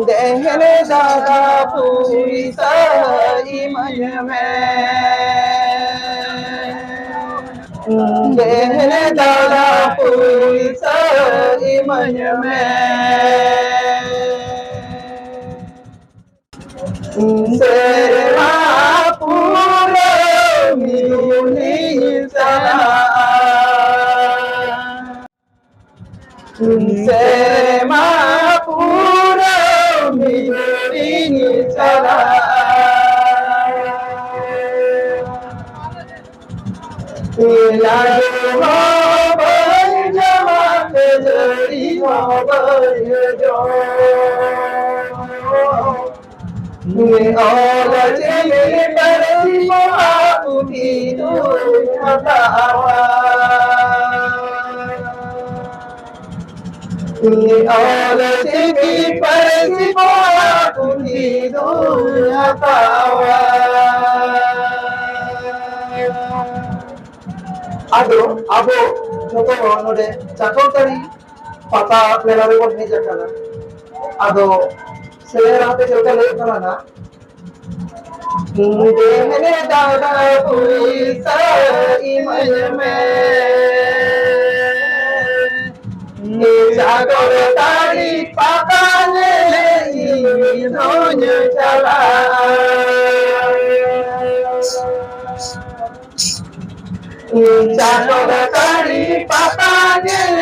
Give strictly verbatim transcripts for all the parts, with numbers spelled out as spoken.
ᱫᱮᱦᱮᱞᱮ ᱫᱟᱫᱟ ᱯᱩᱭᱥᱟᱹ ᱤᱢᱟᱹᱧ ᱢᱮ᱾ ᱫᱮᱦᱮᱞᱮ ᱫᱟᱫᱟ ᱯᱩᱭᱥᱟᱹ ᱤᱢᱟᱹᱧ ᱢᱮ᱾ ᱥᱮᱨᱢᱟ ᱯᱩᱨᱟᱹᱣ ᱢᱤᱫ ᱫᱤᱱᱤᱧ ᱪᱟᱞᱟᱜᱼᱟ᱾ ᱥᱮᱨᱢᱟ ᱯᱩᱨᱟᱹᱣ ᱢᱤᱫ ᱫᱤᱱᱤᱧ ᱪᱟᱞᱟᱜᱼᱟ᱾ ᱞᱟᱹᱰᱩ ᱦᱚᱸ ᱵᱟᱹᱧ ᱡᱚᱢᱟ, ᱠᱷᱟᱹᱡᱟᱹᱲᱤ ᱦᱚᱸ ᱵᱟᱹᱧ ᱡᱚᱢᱟ᱾ ᱚᱞ ᱪᱤᱠᱤ ᱯᱟᱹᱨᱥᱤ ᱯᱚᱦᱟ ᱯᱩᱛᱷᱤ ᱫᱩᱧ ᱦᱟᱛᱟᱣᱟ᱾ ᱚᱞ ᱪᱤᱠᱤ ᱯᱟᱹᱨᱥᱤ ᱯᱚᱦᱟ ᱯᱩᱛᱷᱤ ᱫᱩᱧ ᱦᱟᱛᱟᱣᱟ᱾ ᱟᱫᱚ ᱟᱵᱚ ᱡᱚᱛᱚ ᱦᱚᱲ ᱱᱚᱰᱮ ᱪᱟᱠᱚᱞᱛᱟᱹᱲᱤ ᱯᱟᱛᱟ ᱢᱮᱞᱟ ᱨᱮᱵᱚᱱ ᱦᱮᱡ ᱟᱠᱟᱱᱟ᱾ ᱟᱫᱚ ᱥᱮᱨᱮᱧ ᱨᱟᱦᱟ ᱛᱮ ᱪᱮᱫ ᱞᱮᱠᱟ ᱞᱟᱹᱭᱚᱜ ᱠᱟᱱᱟ ᱱᱟᱜ? ᱫᱮᱦᱮᱞᱮ ᱫᱟᱫᱟ ᱯᱩᱭᱥᱟᱹ ᱤᱢᱟᱹᱧ ᱢᱮ᱾ ᱪᱟᱠᱚᱞᱛᱟᱹᱲᱤ ᱯᱟᱛᱟ ᱧᱮᱞ ᱤᱧ ᱫᱚᱧ ᱪᱟᱞᱟᱜᱼᱟ᱾ ᱪᱟᱠᱚᱞᱛᱟᱹᱲᱤ ᱯᱟᱛᱟ ᱧᱮᱞ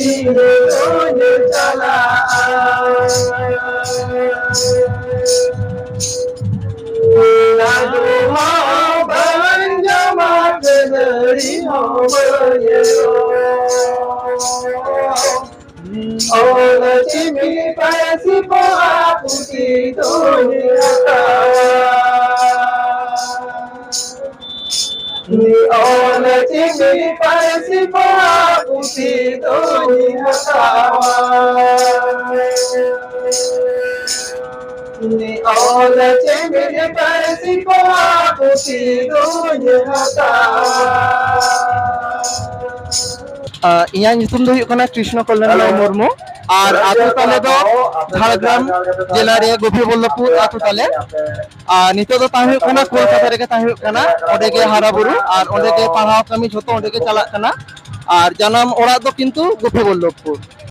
ᱤᱧ ᱫᱚᱧ ᱪᱟᱞᱟᱜᱼᱟ᱾ ᱞᱟᱹᱰᱩ ᱦᱚᱸ ᱵᱟᱹᱧ ᱡᱚᱢᱟ, ᱠᱷᱟᱹᱡᱟᱹᱲᱤ ᱦᱚᱸ ᱵᱟᱹᱧ ᱡᱚᱢᱟ᱾ ᱚᱞ ᱪᱤᱠᱤ ᱯᱟᱹᱨᱥᱤ ᱯᱚᱦᱟ ᱯᱩᱛᱷᱤ ᱫᱩᱧ ᱦᱟᱛᱟᱣᱟ᱾ ᱚᱞ ᱪᱤᱠᱤ ᱯᱟᱹᱨᱥᱤ ᱯᱚᱦᱟ ᱯᱩᱛᱷᱤ ᱫᱩᱧ ᱦᱟᱛᱟᱣᱟ᱾ ᱚᱞ ᱪᱤᱠᱤ ᱯᱟᱹᱨᱥᱤ ᱯᱚᱦᱟ ᱯᱩᱛᱷᱤ ᱫᱩᱧ ᱦᱟᱛᱟᱣᱟ᱾ ᱤᱧᱟᱹᱜ ᱧᱩᱛᱩᱢ ᱫᱚ ᱦᱩᱭᱩᱜ ᱠᱟᱱᱟ ᱠᱨᱤᱥᱱᱚ ᱠᱚᱞᱞᱟᱱ ᱨᱟᱭ ᱢᱩᱨᱢᱩ᱾ ᱟᱨ ᱟᱛᱳ ᱛᱟᱞᱮ ᱫᱚ ᱡᱷᱟᱲᱜᱨᱟᱢ ᱡᱮᱞᱟ ᱨᱮᱭᱟᱜ ᱜᱳᱯᱤᱵᱚᱞᱞᱚᱵᱷᱯᱩᱨ ᱟᱛᱳ ᱛᱟᱞᱮ᱾ ᱟᱨ ᱱᱤᱛᱚᱜ ᱫᱚ ᱛᱟᱦᱮᱸ ᱦᱩᱭᱩᱜ ᱠᱟᱱᱟ ᱠᱳᱞᱠᱟᱛᱟ ᱨᱮᱜᱮ ᱛᱟᱦᱮᱸ ᱦᱩᱭᱩᱜ ᱠᱟᱱᱟ᱾ ᱚᱸᱰᱮ ᱜᱮ ᱦᱟᱨᱟ ᱵᱩᱨᱩ ᱟᱨ ᱚᱸᱰᱮ ᱜᱮ ᱯᱟᱲᱦᱟᱣ ᱠᱟᱹᱢᱤ ᱡᱷᱚᱛᱚ ᱚᱸᱰᱮ ᱜᱮ ᱪᱟᱞᱟᱜ ᱠᱟᱱᱟ᱾ ᱟᱨ ᱡᱟᱱᱟᱢ ᱚᱲᱟᱜ ᱫᱚ ᱠᱤᱱᱛᱩ ᱜᱳᱯᱤᱵᱚᱞᱞᱚᱵᱷᱯᱩᱨ᱾